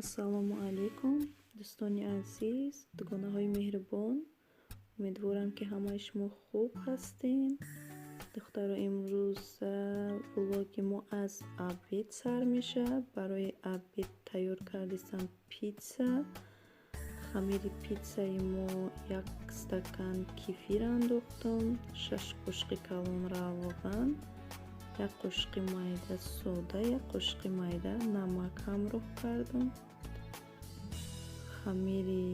Ассалому алайкум, дӯстони азиз, дугонаҳои меҳрубон. Умедворам, ки ҳамаи шумо хуб ҳастем. Духтаро, имрӯз влоги мо аз обед сар мешавад. Барои обед тайёр кардистам питса. Хамири питсаи мо: як стакан кефир андохтам, 6 қошиқи калон равған, як қошиқи майда сода, як қошиқи майда намак ҳамроҳ кардам. Хамири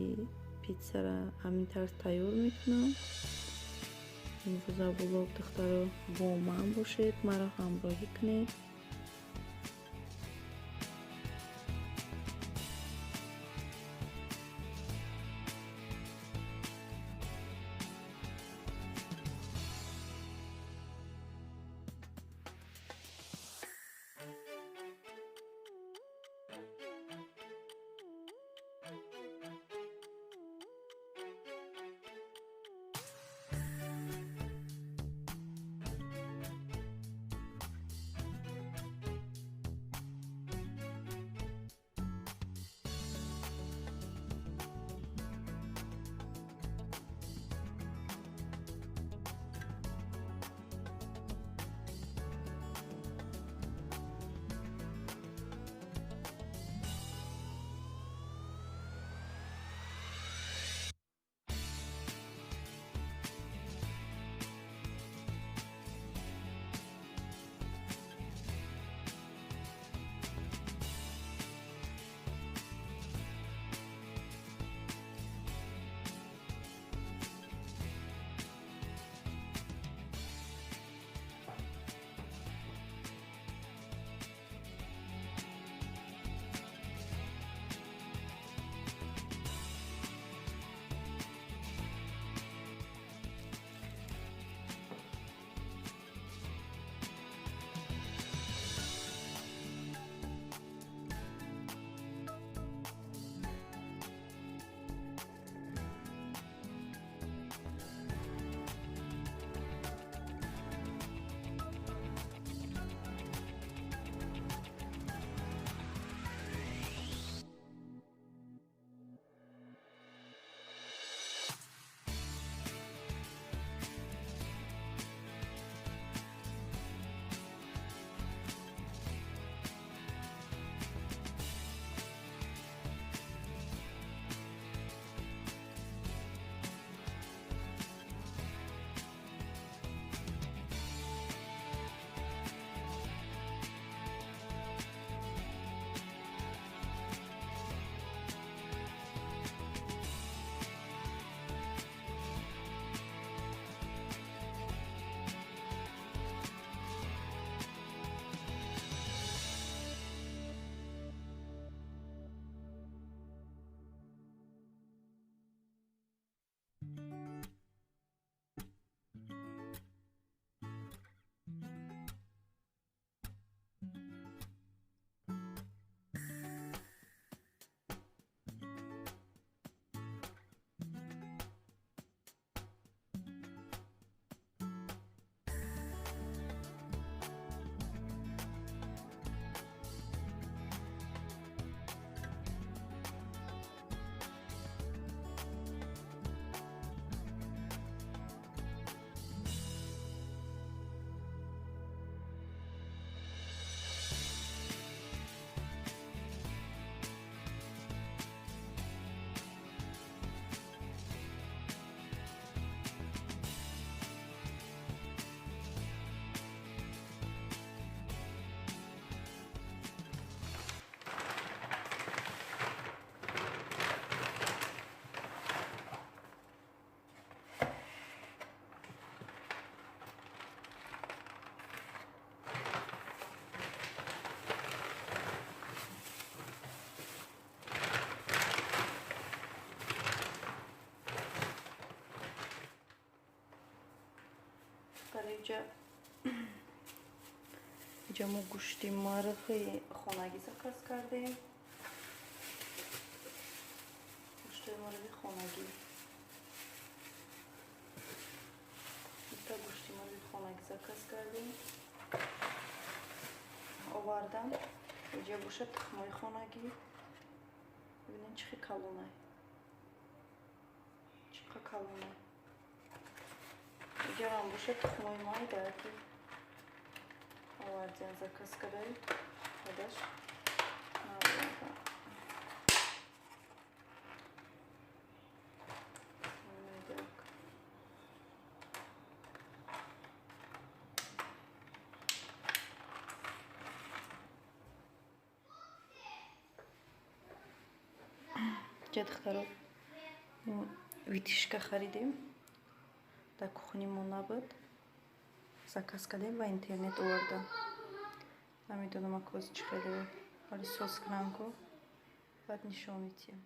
питсара ҳамин тарз тайёр мекунам. Имрӯза влог, духтаро, бо ман бошед, маро ҳамроҳӣ кунед. Дар инҷа мо гӯшти марғи хонагӣ заказ кардем. Гӯшти марғи хонагӣ. Дута гӯшти марғи хонагӣ заказ кардем. Овардам. Инҷа бошад тухмои хонагӣ. Бибинед, чӣ хел калонай, чӣ қа калонай. Иҷарам бошад, тухмои майда, ки овардиан, заказ кардаи дадаш наоварда. Майдак. Ҷа, духтаро, вытяжка харидем, дар кухни мо набуд, заказ кардем ва интернет оварда. Намедонам, акоз чӣ хеле, вале соз кунам ку, баъд нишон медиҳам.